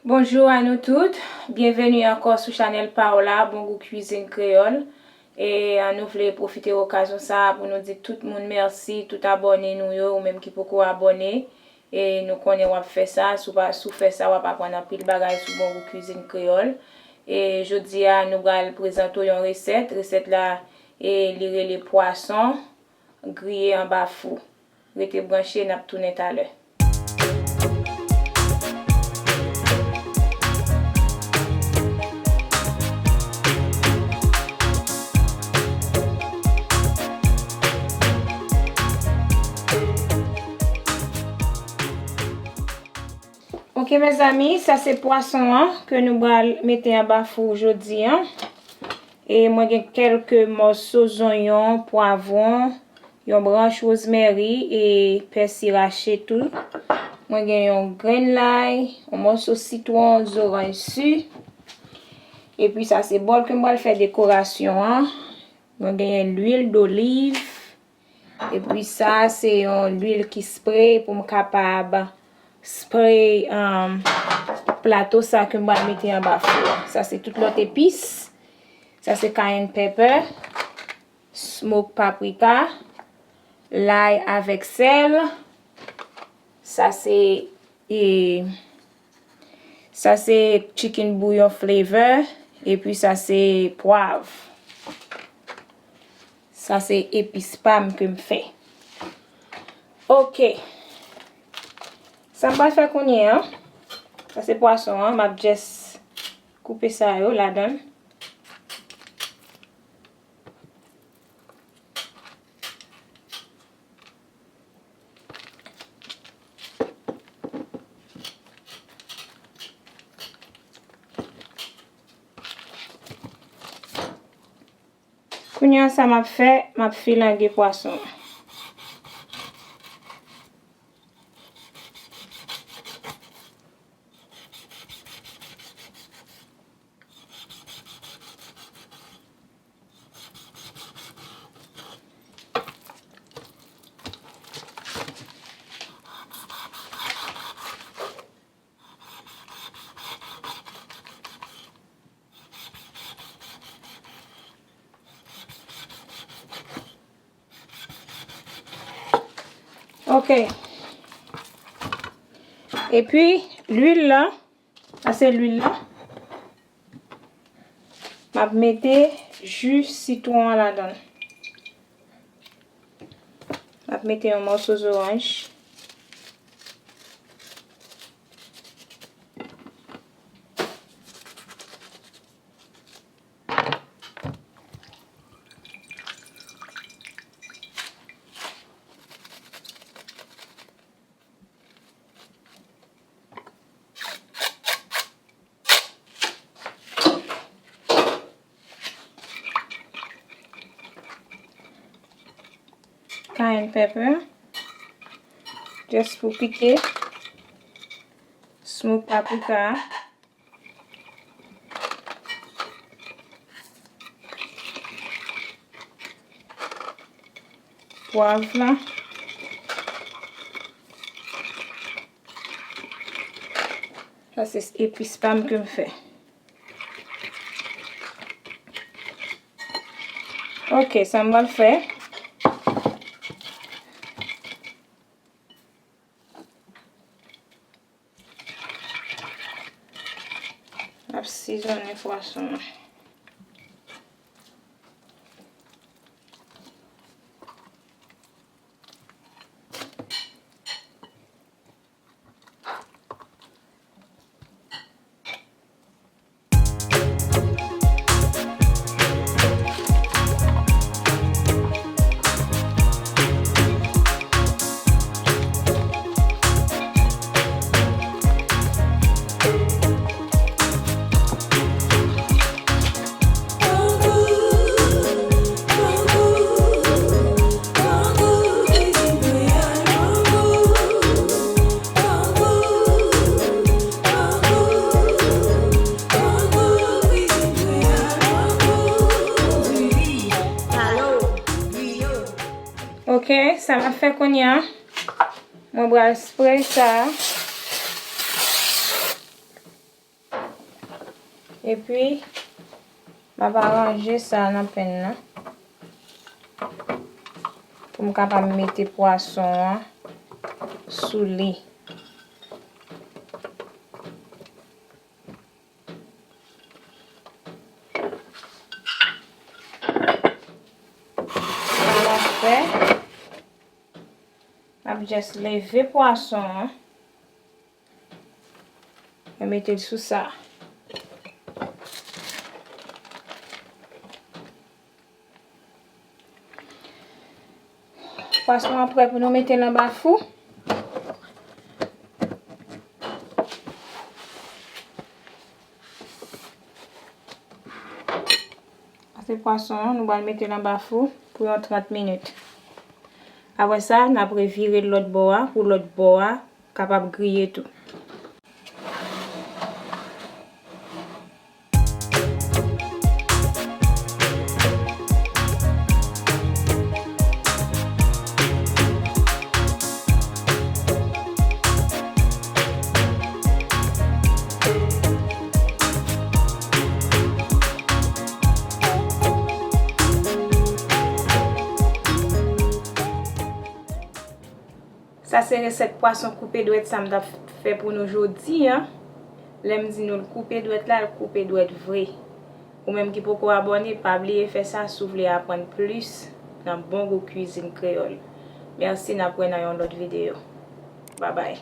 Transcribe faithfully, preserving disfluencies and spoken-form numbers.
Bonjou a nou tout, byenveni ankò sou chanèl pa w la, Bon Gou Kwizin Kreyòl. E, a, nou vle pwofite okazyon sa a pou nou di tout moun mèsi, tout abòne nou yo, ou menm ki poko abòne. E nou konnen w ap fè sa, si w pa, si w fè sa, w ap aprann anpil bagay sou Bon Gou Kwizin Kreyòl. E jodi a, nou pral prezante w yon resèt. Resèt la, e, li rele pwason griye anba fou. Rete branche, n ap tounen talè. Ok, mezanmi, sa se pwason an ke nou pral mete anba fou jodi an. E mwen gen kèlke mòso zonyon, pwavwon, yon branch wozmèri e pèsi rache tou. Mwen gen yon grenn lay, yon mòso sitwon, zoranj si. Epi sa se bòl ke m pral fè dekorasyon an. Mwen genyen lwil doliv. Epi sa se yon lwil ki spray pou m kapab spray, um, plato sa ke m pral mete anba fou a. Sa se tout lòt epis. Sa se cayenne pepper, smoke paprika, lay avèk sèl. Sa se, e, sa se chicken bouillon flavor, epi sa se pwav. Sa se epis pa m ke m fè. Ok. Sa m pral fè kounye a, sa se pwason an, m ap just koupe sa yo ladan l. Kounye a sa m ap fè, m ap filange pwason an. Ok. Epi, lwil la, sa se lwil la. M ap mete ji sitwon an ladan l. M ap mete yon mòso zoranj. Cayenne pepper. Just pou pike. Smoke paprika. Pwav la. Sa se epis pa m ke m fè. Ok, sa m pral fè. Ap sizonnen pwason an. Ok, sa m ap fè kounye a, mwen pral spray sa. Epi, m ap aranje sa nan penn nan pou m kapab mete pwason an sou li. Sa n ap fè, n ap just leve pwason an. Mwen mete l sou sa. Pwason an prè pou nou mete l anba fou. Sa se pwason an, nou pral mete l anba fou pou yon trant minit. Apre sa, n ap revire l lòt bò a pou lòt bò a kapab griye tou. Sa se resèt pwason koupe dwèt sa m t ap fè pou nou jodi a. Lè m di nou l koupe dwèt la, l koupe dwèt vre. Ou menm ki poko abòne, pa bliye fè sa si w vle aprann plis nan bon gou kwizin kreyòl. Mèsi, n ap wè nan yon lòt videyo. Babay.